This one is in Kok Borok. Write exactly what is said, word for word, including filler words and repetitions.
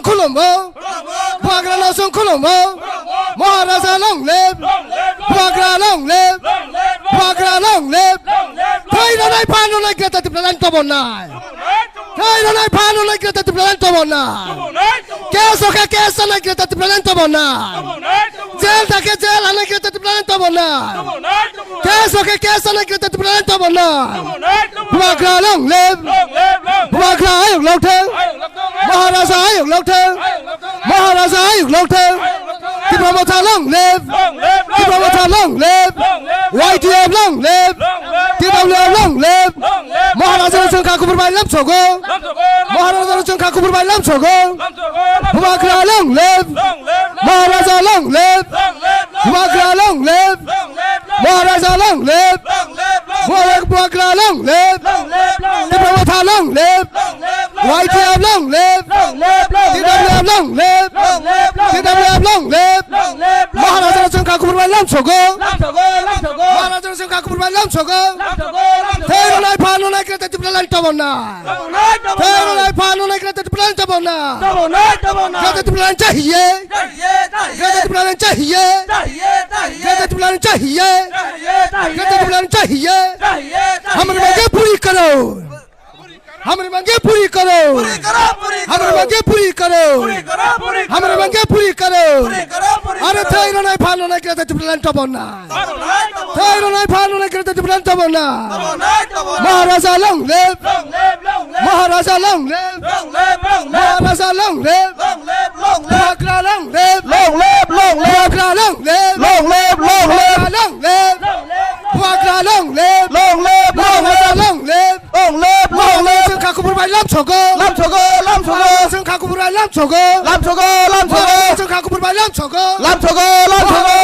Khulumo. Bubagra no chwng khulumo. Maharaja long live. Bubagra long live. Bubagra long live. Thai rwnai phan rwnai Greater Tipraland tobonai. Thai rwnai phan rwnai Greater Tipraland tobonai. Case o khe case rwnai Greater Tipraland tobonai. Jail da khe jail rwnai Greater Tipraland tobonai. Case o khe case rwnai Greater Tipraland tobonai. Bubagra long live. Bubagra ayuk lokthang. Maharaja ayuk lokthang. Maharaja ayuk lokthang. Tipra Motha long live. Tipra Motha long live. Y T F long live. T W F long live. Maharaja no chwng kha kubur bai lamsogo. Maharaja no chwng kha kubur bai lamsogo. Bubagra long live. Maharaja long live. Bubagra long live. Maharaja long live. Bubagra long live. Tipra Motha long live. Y T F long live. T W F long live. T W F long live. Maharaja no chwng kha kubur bai lamsogo. Maharaja no chwng kha kubur bai lamsogo. Thai rwnai phan rwnai Greater Tipraland tobonai. Thai rwnai phan rwnai Greater Tipraland tobonai. Greater Tipraland chahiye. Greater Tipraland chahiye. Greater Tipraland chahiye. Greater Tipraland chahiye. Hamari mange puri karo. Hamari mange puri karo. Hamari mange puri karo. Hamari mange puri karo. Are thai rwnai phan rwnai Greater Tipraland tobonai. Thai rwnai phan rwnai Greater Tipraland tobonai. Maharaja long live. Maharaja long live. Maharaja long live. Bubagra long live. Long live, long live. Bubagra long live. Long live, long live. Bubagra long live. Long live, long live. Bubagra long live. Long live, long live. Bubagra long live. Long live, long live. Chwng kha kubur bai lamsogo. Lamsogo, lamsogo. Chwng kha kubur bai lamsogo. Lamsogo, lamsogo. Chwng kha kubur bai lamsogo. Lamsogo, lamsogo.